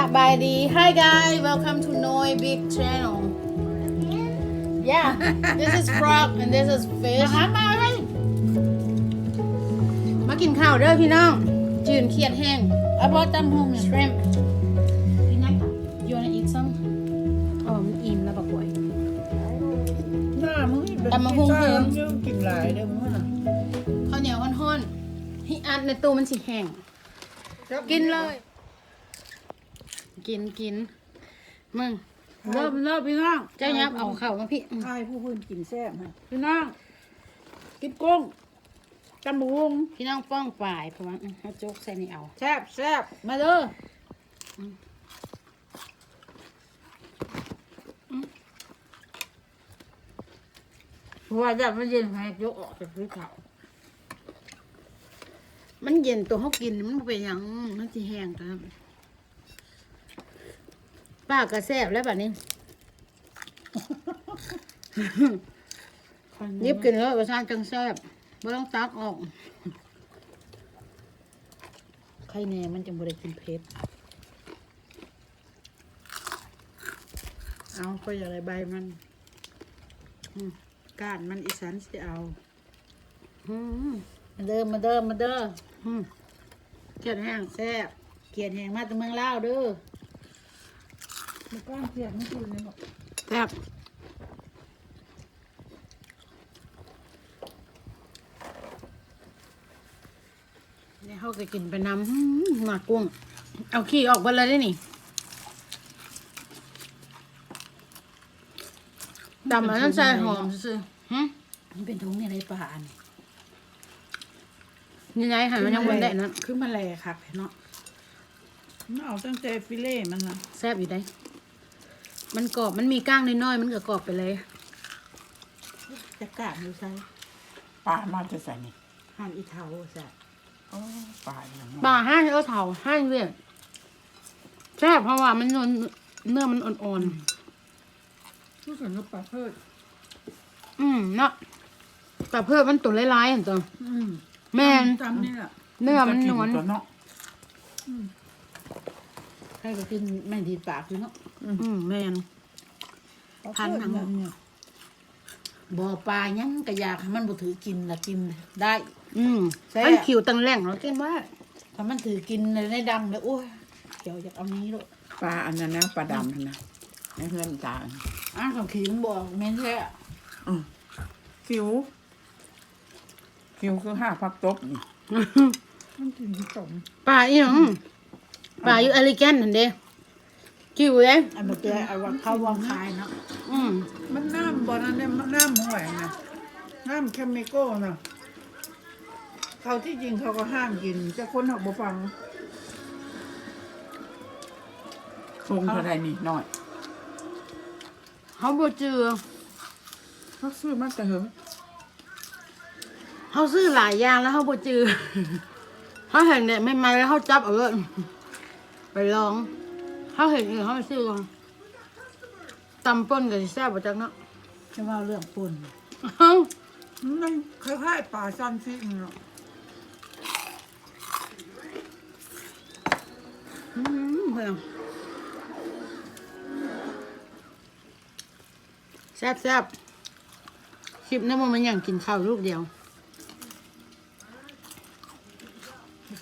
ສະບາຍດີ Hi guys, welcome to Noi Big Channel. Yeah, this is frog and this is fish. ມາ ມາ ມາ ມາກິນເຂົ້າເດີພີ່ນ້ອງ. ຈືນຄຽດແຮງ. ເອົາບໍ່ ຕຳຫຸ່ງ shrimp. You wanna eat some? ເອີ ມັນອີ່ມແລ້ວບັກກວຍ. ໜ້າມຶງ ຕຳບັກຫຸ່ງຄື ກິນຫຼາຍເດີມື້ນະ. ເຂົ້າໜຽວຮ້ອນໆ ຮີອັດໃນຕູ້ມັນຊິແຫ້ງ. ກິນເລີຍ. ກິນ ກິນ ມຶງ ເລີບ ເລີບ ພີ່ນ້ອງ. ເຈົ້າຫຍັບເອົາເຂົ້າມາພີ້. ອາຍຜູ້ເພິ່ນກິນແຊບຫັ້ນ ພີ່ນ້ອງ. ກິນກຸ້ງ ຕຳບັກຫຸ່ງ ພີ່ນ້ອງປ້ອງປາຍ ເພາະວ່າ ອື ເຮົາຈົກໃສ່ນີ້ເອົາ. ແຊບ ແຊບ ມາເດີ. ອືມ ອືມ ເພາະວ່າຢ້ານມັນເຢັນ ໃຫ້ຍົກອອກຈາກພື້ນເຂົາ. ມັນເຢັນ ຕົວເຮົາກິນມັນບໍ່ເປັນຫຍັງ ມັນຊິແຫ້ງ. ປາກະແຊບແລ້ວບາດນີ້. ຫຍິບກິນເລີຍວ່າຊັ້ນຈັ່ງແຊບ ບໍ່ຕ້ອງຕັກອອກ. ໄຄແນ່ມັນຈັ່ງບໍ່ໄດ້ກິນເຜັດ. ເອົາ ຂ້ອຍຢາກໄດ້ໃບມັນ. ອືມ ກ້ານມັນອີ່ສັນຊິເອົາ. ອືມ ມາເດີ ມາເດີ ມາເດີ. ອືມ ຄຽດແຮງ ແຊບ. ຄຽດແຮງ ມາແຕ່ເມືອງລາວເດີ. ໝູກ້ານຄຽດມັນຄືແນວ ແຊບ. ນີ້ເຮົາກໍກິນໄປນຳ. ອືມ ໝາກກຸ້ງ ເອົາຂີ້ອອກເບິດແລ້ວເດ້ນີ້. ຕຳອັນນັ້ນໃສ່ຫອມຊື່ໆ. ຫຶ ມັນເປັນຖົງນີ້ໄດ໋ປາອັນນີ້. ນີ້ໄງ ໃຫ້ມັນຍັງບໍ່ແຫຼະນັ້ນ. ຄືມັນແຫຼະຄັກແທ້ເນາະ. ມັນເອົາຕັ້ງແຕ່ຟິເລມັນນະ. ແຊບຢູ່ໃດ໋. ມັນກອບ ມັນມີກ້າງນ້ອຍໆ ມັນກໍກອບໄປເລີຍ. ຈັກກ້າງຢູ່ໃສ? ປາມາແຕ່ໃສນີ້? ຮ້ານອີເຖົ້າແຊບ. ໂອ້ ປາອີຫຍັງເນາະ? ປາຮ້ານເອື້ອເຖົ້າ ຮ້ານຫວຽດ. ແຊບ ເພາະວ່າມັນ ເນື້ອ ເນື້ອມັນອ່ອນໆ. ອືມ ຄືກັນກັບປາເພີດ. ອືມ ເນາະ ປາເພີດມັນໂຕຫຼາຍໆຫັ້ນຕົວະ. ອືມ ແມ່ນ ຕຳນີ້ລະ ເນື້ອມັນນວນຕົວະເນາະ. ອືມ ໃຜກໍກິນແມ່ນດີປາກຢູ່ເນາະ. ອືມ ອືມ ແມ່ນ. ປາເພີດ ພັນຫຍັງ ແມ່ນຫຍັງ ບໍ່ ປາຫຍັງກະຢາກ ຄັນມັນບໍ່ຖືກກິນລະກິນໄດ້. ອືມ ແຊບ ຄັນຂິວຕັງແຫຼງລະກິນບໍ່ໄດ້. ຄັນມັນຖືກກິນໃນດຳລະ ໂອ້ຍ ຂຽວຢາກເອົານີ້ໂລດ. ປາອັນນັ້ນນະ ປາດຳຫັ້ນນະ ໃນເຮືອນອີຕາ. ອ້າວ ເຂົາຂິວມັນບໍ່ແມ່ນແທ້. ອືມ ຂິວ ຂິວຄືຮາກຜັກຕົບນີ້. ມັນກິນຄືຕົມ. ປາອີຫຍັງ? ປາຢູ່ອາລິແກນຫັ້ນເດ້. ຂິວເດ້ ອັນບໍ່ເທື່ອເອົາວ່າເຂົາວາງຂາຍເນາະ. ອືມ ມັນນ້ຳບໍ່ນັ້ນເດ້ ມັນນ້ຳຫ້ວຍນະ ນ້ຳແຄມມິໂກນະ. ເຂົາທີ່ຈິງເຂົາກໍຫ້າມກິນ ແຕ່ຄົນເຮົາບໍ່ຟັງ. ຖົງເທົ່າໃດນີ້ນ້ອຍ? ເຮົາບໍ່ຈື່. ເຮົາຊື້ມາແຕ່ເຫິງ. ເຮົາຊື້ຫຼາຍຢ່າງແລ້ວເຮົາບໍ່ຈື່. ເຮົາເຫັນແບບໃໝ່ໆ ແລ້ວເຮົາຈັບເອົາໂລດ ໄປລອງ. ເຮົາເຫັນເອງ ເຮົາຊື້. ຕຳປົ່ນກໍຊິແຊບບໍ່ຈັກເນາະ. ຈະເວົ້າເລື່ອງປົ່ນ ມັນຄ້າຍໆ ປາຊັນຊິເນາະ. ອືມ ເພິ່ນ ແຊບໆ. ຄລິບນີ້ບໍ່ແມ່ນຫຍັງ ກິນເຂົ້າລູກດຽວ.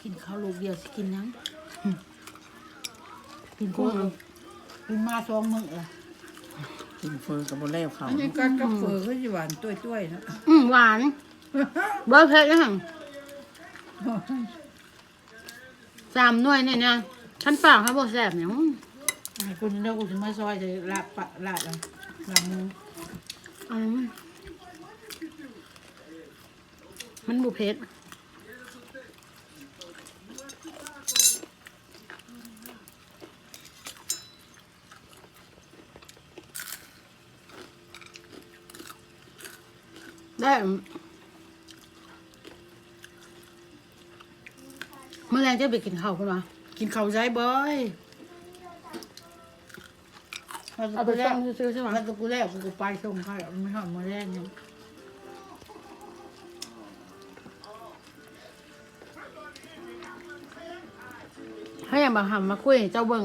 ກິນເຂົ້າລູກດຽວຊິກິນຫຍັງ? ກິນເຂົ້າ ກິນມາສອງມື້ລະ. ກິນເຝີກໍບໍ່ແລ້ວເຂົ້າ. ອັນນີ້ກັດກັບເຝີຄືຊິຫວານຕ້ວຍໆ ເນາະ. ອືມ ຫວານ. ບໍ່ເຜັດນະຫັ້ນ. ສາມໜ່ວຍນີ້ນະ ຄັນປາກເຮົາບໍ່ແຊບນີ້. ອືມ ໃຫ້ຄົນເດີ ກູຊິມາຊອຍ ຊິລາບປະ ລາບ ລາບໝູ. ອືມ ມັນບໍ່ເຜັດ. ໄດ້ ມື້ແລງຈະໄປກິນເຂົ້າພຸ້ນຫວາ? ກິນເຂົ້າໃສບອຍ? ເອົາໄປສົ່ງຊື່ໆ ໃຊ່ຫວາ? ວ່າແຕ່ກູແລ້ວ ກູກໍໄປສົ່ງໃຫ້ ມັນຮອດມື້ແລງນີ້. ໃຫ້ບັກຫຳມາຄຸຍໃຫ້ເຈົ້າເບິ່ງ.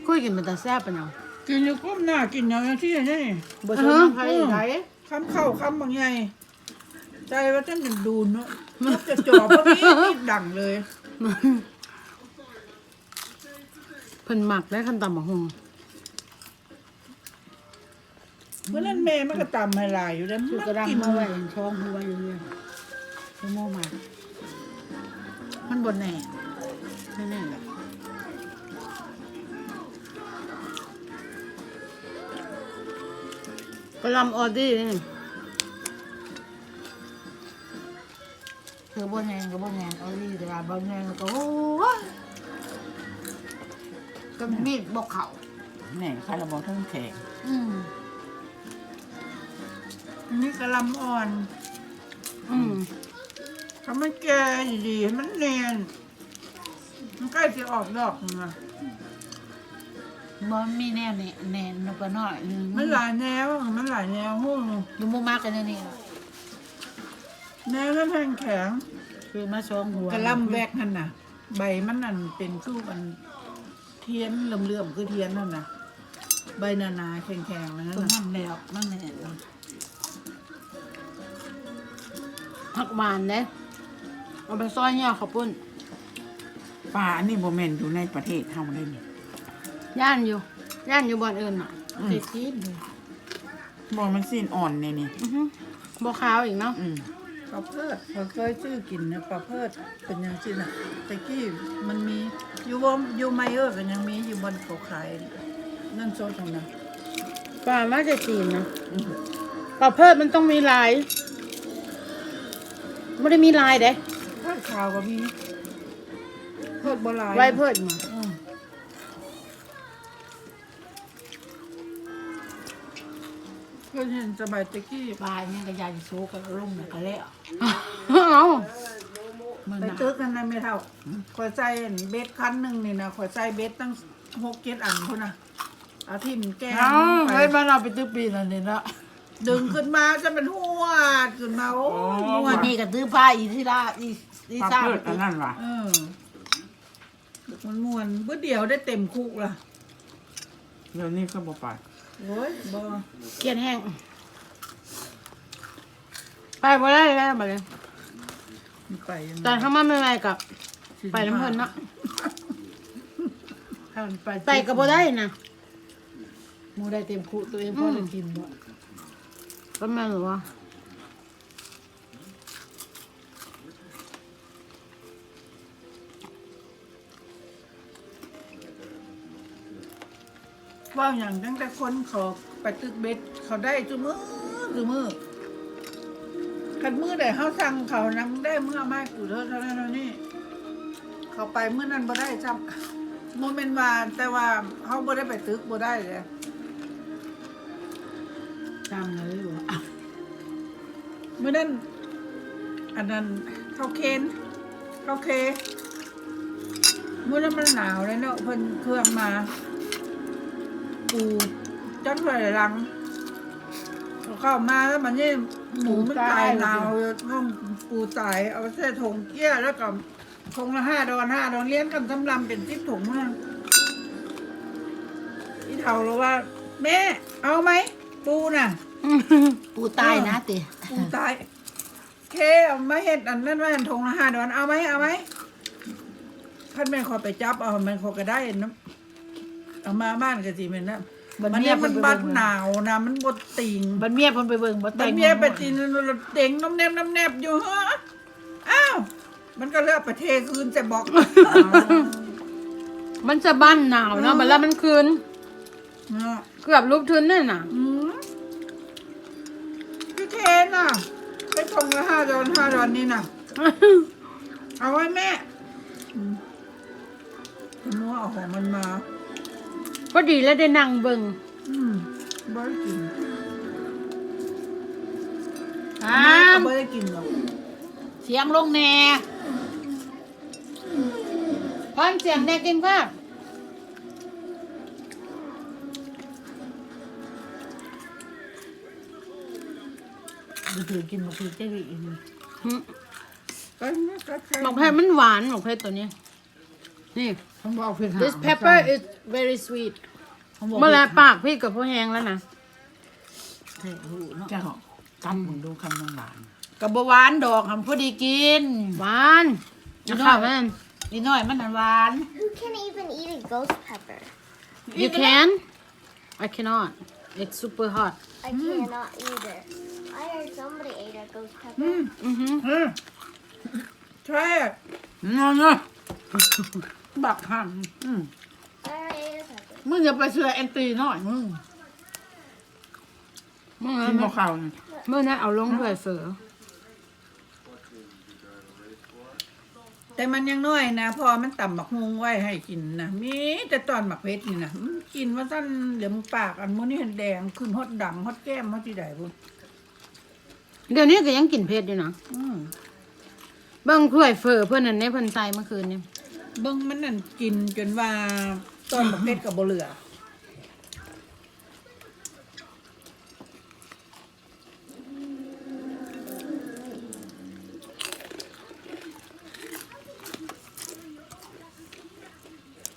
ຄຸຍກິນເປັນຕາແຊບປານຫຍັງ ກິນຢູ່ກົ້ມໜ້າກິນຫຍັງຈັ່ງຊີ້ນີ້ ບໍ່ເຊີນໃຜໄດ້ ຄຳເຂົ້າຄຳບັກໃຫຍ່ ໃສ່ວ່າຈັ່ງຈະດູນເນາະ ຈະຈໍບໍ່ມີດດັງເລີຍ ເພິ່ນມັກໄດ໋ ຄັນຕຳບັກຫຸ່ງ. ມື້ນັ້ນແມ່ມັນກໍຕຳໃຫ້ຫຼາຍຢູ່ເດ້ ມັກກິນ ຊື້ກະຫຼ່ຳມາໄວ້ຊ່ອງຫົວຢູ່ເຮືອນ ຄືໝູໝາ ມັນບໍ່ແໜ້ນ ແໜ້ນແຫຼະ ກະຫຼ່ຳອໍດີນີ້. ຄືບໍ່ແນນກໍບໍ່ແນນ ເອົາອີ່ແຕ່ວ່າບໍ່ແນນກໍ ໂອ້ຍ ກໍມີດບໍ່ເຂົ້າ ແໜ້ນຄັກລະບໍ່ເຖິງແຂງ ອືມ ອັນນີ້ກະຫຼ່ຳອ່ອນ ອືມ ຖ້າມັນແກ່ດີໆ ມັນແໜ້ນ ມັນໃກ້ຊິອອກດອກນະ ບໍ່ມີແນວແໜ້ນ ແໜ້ນນະ ກະໜ້ອຍໜຶ່ງ ມັນຫຼາຍແນວ ມັນຫຼາຍແນວ ຮູ້ ຢູ່ໝູໝາກໍແນວນີ້ລະ ແນວນັ້ນແຮງແຂງ ຄືມາສອງຫົວ ກະຫຼ່ຳແວັກຫັ້ນນະ ໃບມັນອັນເປັນຄືອັນທຽນເຫຼື້ອມໆ ຄືທຽນຫັ້ນນະ ໃບໜາໆ ແຂງໆ ນັ້ນນະ ນັ້ນແຫຼະ ມັນແໜ້ນ ຜັກຫວານເດ້ ເອົາໄປຊອຍຫຍໍ້ເຂົ້າປຸ້ນ ປາອັນນີ້ບໍ່ແມ່ນຢູ່ໃນປະເທດເຮົາເດ້ນີ້ ຢ້ານຢູ່ ຢ້ານຢູ່ບ່ອນອື່ນນະ ອືມ ປະເທດຈີນເດ້ ບໍ່ ມັນຊີ້ນອ່ອນນີ້ນີ້ ອືຮຶ ບໍ່ຄາວອີກເນາະ ອືມ ປາເພີດ ຂ້ອຍເຄີຍຊື້ກິນນະ ປາເພີດ ເປັນຫຍັງຊີ້ນະ ແຕ່ກີ້ມັນມີ ຢູ່ບໍ່ ຢູ່ໄມເອີກໍຍັງມີ ຢູ່ບ່ອນເຂົາຂາຍເງິນສົດຫັ້ນນະ ປາມາແຕ່ຈີນນະ ອືມ ປາເພີດມັນຕ້ອງມີລາຍ ບໍ່ໄດ້ມີລາຍເດ້ ເພີດຂາວກໍມີ ເພີດບໍ່ລາຍ ໄວເພີດມາ ອືມ ເພິ່ນເຫັນສະບາຍແຕ່ກີ້ ປາຫຍັງກະຢ່າຊິໂຊກະລົງນະກະແລ້ວ ເອົ້າ ໄປຕຶກຫັ້ນນະແມ່ເຖົ້າ ຂ້ອຍໃສ່ອັນເບັດຄັນໜຶ່ງນີ້ນະ ຂ້ອຍໃສ່ເບັດຕັ້ງຫົກເຈັດອັນພຸ້ນນະ ເອົາຖິ້ມແກ້ງ ເອົາ ໄປ ເຮີ້ຍ ມັນເອົາໄປຕຶກປີນັ້ນນີ້ເນາະ ດຶງຂຶ້ນມາຊະມັນຫວດຂຶ້ນມາ ໂອ້ຍ ໂອ້ຍ ມ່ວນ ນີ້ກະຕຶກປາອີ່ທີລະ ອີ່ ອີ່ສາມ ປາເພີດອັນນັ້ນຫວາ ເອີ ມັນມ່ວນ ບຶດດຽວໄດ້ເຕັມຄຸລະ ດຽວນີ້ຄືບໍ່ໄປ ໂອ້ຍ ບໍ່ ຄຽດແຮງ ໄປບໍ່ໄດ້ແລ້ວບາດນີ້ ໄປຍັງ ຕອນເຮົາມາໃໝ່ໆ ກະໄປນຳເພິ່ນເນາະ ໃຫ້ມັນໄປ ໄປກະບໍ່ໄດ້ນະ ໝູ່ໄດ້ເຕັມຄຸ ໂຕເອງພໍໄດ້ກິນບໍ່ ກໍແມ່ນແລ້ວຫວາ. ເວົ້າຫຍັງ ຕັ້ງແຕ່ຄົນເຂົາໄປຕຶກເບັດ ເຂົາໄດ້ຊຸມື້ ຊຸມື້ ຄັນມື້ໃດເຮົາສັ່ງເຂົານຳ ໄດ້ມື້ມາໃຫ້ກູເທີເທົ່ານັ້ນເທົ່ານີ້ ເຂົາໄປມື້ນັ້ນບໍ່ໄດ້ຊ້ຳ ບໍ່ແມ່ນວ່າ ແຕ່ວ່າເຮົາບໍ່ໄດ້ໄປຕຶກບໍ່ໄດ້ເດ້ ຊ່າງເລີຍຫວາ. ມື້ນັ້ນ ອັນນັ້ນ ເຂົ້າເຄນ ເຂົ້າເຄ ມື້ນັ້ນມັນໜາວເດ້ເນາະ ເພິ່ນເຄື່ອງມາ ປູຈັກຫຼາຍຫຼັງ ເຂົາເຂົ້າມາແລ້ວ ບາດນີ້ໝູມັນຕາຍໜາວ ເອົາປູຕາຍ ເອົາໃສ່ຖົງເຈ້ຍ ແລ້ວກໍ ຖົງລະຫ້າດອນ ຫ້າດອນ ລຽນກັນສຳລຳເປັນສິບຖົງພຸ້ນນະ ອີ່ເຖົ້າລາວວ່າ ແມ່ ເອົາໄໝ ປູນະ ປູຕາຍນະຕິ ປູຕາຍ ເຄ ເອົາມາເຮັດອັນນັ້ນວ່າ ຖົງລະຫ້າດອນ ເອົາໄໝ ເອົາໄໝ ຄັນແມ່ນຂ້ອຍໄປຈັບເອົາ ແມ່ນຂ້ອຍກໍໄດ້ນຳ ເອົາມາບ້ານກໍຊິແມ່ນນະ ບັດເມຍເພິ່ນໄປເບິ່ງ ບັດໜາວນະ ມັນບໍ່ຕິງ ບັດເມຍເພິ່ນໄປເບິ່ງ ບັດແຕ່ງ ບັດເມຍໄປຕິງ ແຕ່ງໜອມແນມ ໜອມແນມຢູ່ ເຮີ ອ້າວ ມັນກໍເລີຍໄປເທຄືນໃສ່ບັອກ ມັນສະບັ້ນໜາວເນາະ ອືມ ບັດລະມັນຄືນ ເນາະ ເກືອບຫຼຸບທຶນນັ້ນນະ ອືມ ຄືເຄນນະ ໄປສົ່ງລະຫ້າດອນ ຫ້າດອນນີ້ນະ ເອົາໄວ້ແມ່ ອືມ. ເອົາຂອງມັນມາ ພໍດີແລ້ວໄດ້ນັ່ງເບິ່ງ ອືມ ບໍ່ໄດ້ກິນ ອ້າວ ບໍ່ໄດ້ກິນດອກ ສຽງລົງແດ່ ພອນສຽງແດ່ ກິນພາກ ບໍ່ຖືກກິນ ບໍ່ຖືກເຈລີອີກ ຫຶ ບັກເຜັດມັນຫວານ ບັກເຜັດໂຕນີ້. ນີ້ ເພິ່ນບໍ່ເອົາເຜັດ this pepper is very sweet ເມື່ອລະປາກພີ່ກໍພໍແຮງແລ້ວນະ ແທ້ຮູ້ເນາະ ເຈົ້າ ກັດເບິ່ງດູຄຳຫວານ ກໍບໍ່ຫວານດອກ ຫຳພໍດີກິນ ຫວານ ອີນ້ອຍ ອີນ້ອຍມັນຫັ້ນຫວານ Who can even eat a ghost pepper? You can? I cannot. It's super hot. I cannot either. I heard somebody ate a ghost pepper. ອືມ try it. No, no. ບັກຫຳ ອືມ I already ate a pepper. ມຶງຢ່າໄປເຊື່ອແອນຕີນ້ອຍ ມຶງ ມື້ນັ້ນ ກິນບໍ່ເຂົ້ານີ້ ມື້ນັ້ນເອົາລົງຖ້ວຍເຝີ ແຕ່ມັນຍັງນ້ອຍນະ ເພາະວ່າມັນຕຳບັກຫຸ່ງໄວ້ໃຫ້ກິນນະ ມີແຕ່ຕອນບັກເຜັດນີ້ນະ ມັນກິນວ່າຊັ້ນ ເຫຼືອໝູກປາກ ອັນມື້ນີ້ຫັ້ນແດງ ຂຶ້ນຮອດດັງ ຮອດແກ້ມ ຮອດທີ່ໃດພຸ້ນ ດຽວນີ້ກໍຍັງກິນເຜັດຢູ່ນະ ອືມ ເບິ່ງຖ້ວຍເຝີເພິ່ນນັ້ນເດ້ ເພິ່ນໃສ່ມື້ຄືນນີ້ ເບິ່ງມັນນັ້ນກິນຈົນວ່າຕອນບັກເຜັດກໍບໍ່ເຫຼືອ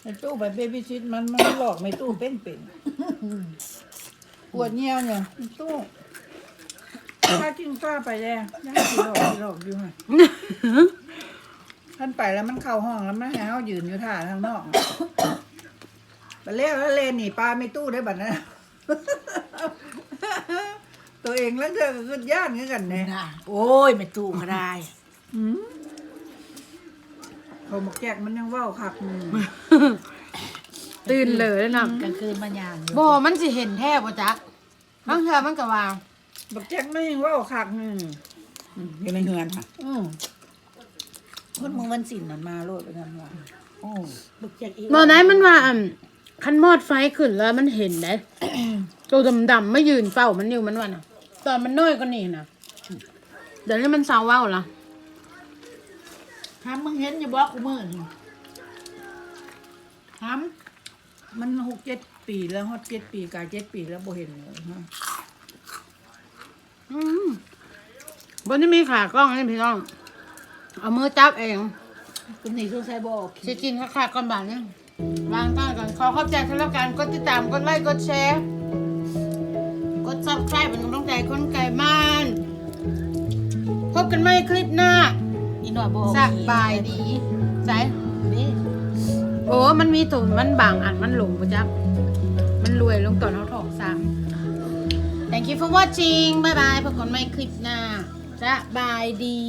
ແມ່ຕູ້ໄປເບບີຊິດມັນ ມັນຫຼອກແມ່ຕູ້ເປັນໆ ປວດຍ່ຽວນີ້ ແມ່ຕູ້ ພາກິນຊາໄປແດ່ ຍັງຊິຫຼອກຊິຫຼອກຢູ່ຫັ້ນ ຄັນໄປແລ້ວມັນເຂົ້າຫ້ອງແລ້ວ ມັນໃຫ້ເຮົາຢືນຢູ່ຖ້າທາງນອກ ບັດແລ້ວແລ້ວແລ່ນໜີປາແມ່ຕູ້ໄດ້ບັດນັ້ນ ໂຕເອງລາງເທື່ອກໍຄິດຢ້ານຄືກັນເດ້ ນະ ໂອ້ຍ ແມ່ຕູ້ກໍໄດ້ ອືມ ເຂົາໝາກແຈກມັນຍັງເວົ້າຄັກ ອືມ ຕື່ນເລີຍເນາະ ກາງຄືນມາຍ່າງຢູ່ ບໍ່ ມັນຊິເຫັນແທ້ບໍ່ຈັກ ລາງເທື່ອມັນກໍວ່າ ບັກແຈກມັນຍັງເວົ້າຄັກ ອືມ ອືມ ຢູ່ໃນເຮືອນຫັ້ນ ອືມ ຄົນມື້ວັນສິນນັ້ນມາໂລດວ່າຊັ້ນວ່າ ໂອ້ ບັກແຈກອີ ບໍ່ໄດ້ ມັນວ່າ ອັນ ຄັນມອດໄຟຂຶ້ນແລ້ວມັນເຫັນເດ້ ໂຕດຳໆມາຢືນເຝົ້າມັນຢູ່ ມັນວ່ານະ ຕອນມັນນ້ອຍກວ່ານີ້ນະ ດຽວນີ້ມັນເຊົາເວົ້າລະ ຫຳ ມຶງເຫັນຢູ່ບໍ່ຄູ່ມື້ນີ້ ຫຳ ມັນຫົກເຈັດປີແລ້ວ ຮອດເຈັດປີ ກາຍເຈັດປີແລ້ວ ບໍ່ເຫັນເລີຍ ອືມ ບໍ່ໄດ້ມີຂາກ້ອງນີ້ພີ່ນ້ອງ ເອົາມືຈັບເອງ ຄົນນີ້ສົງໄສບໍ່ອອກ ຊິກິນຄັກໆກ່ອນບາດນີ້ ວາງກ້ອງກ່ອນ ຂໍຂອບໃຈສຳລັບການກົດຕິດຕາມ ກົດໄລ ກົດແຊ ກົດ Subscribe ເປັນກຳລັງໃຈຄົນໄກບ້ານ ພົບກັນໃໝ່ຄລິບໜ້າ ອີກໜ້ອຍບໍ່ອອກ ສະບາຍດີ ໃສ ນີ້ ໂອ້ ມັນມີໂຕ ມັນບາງອັນມັນຫຼົງບໍ່ຈັກ ມັນລວຍລົງຕອນເຮົາຖອກຊ້ຳ Thank you for watching. Bye bye. ພົບກັນໃໝ່ຄລິບໜ້າ. ສະບາຍດີ.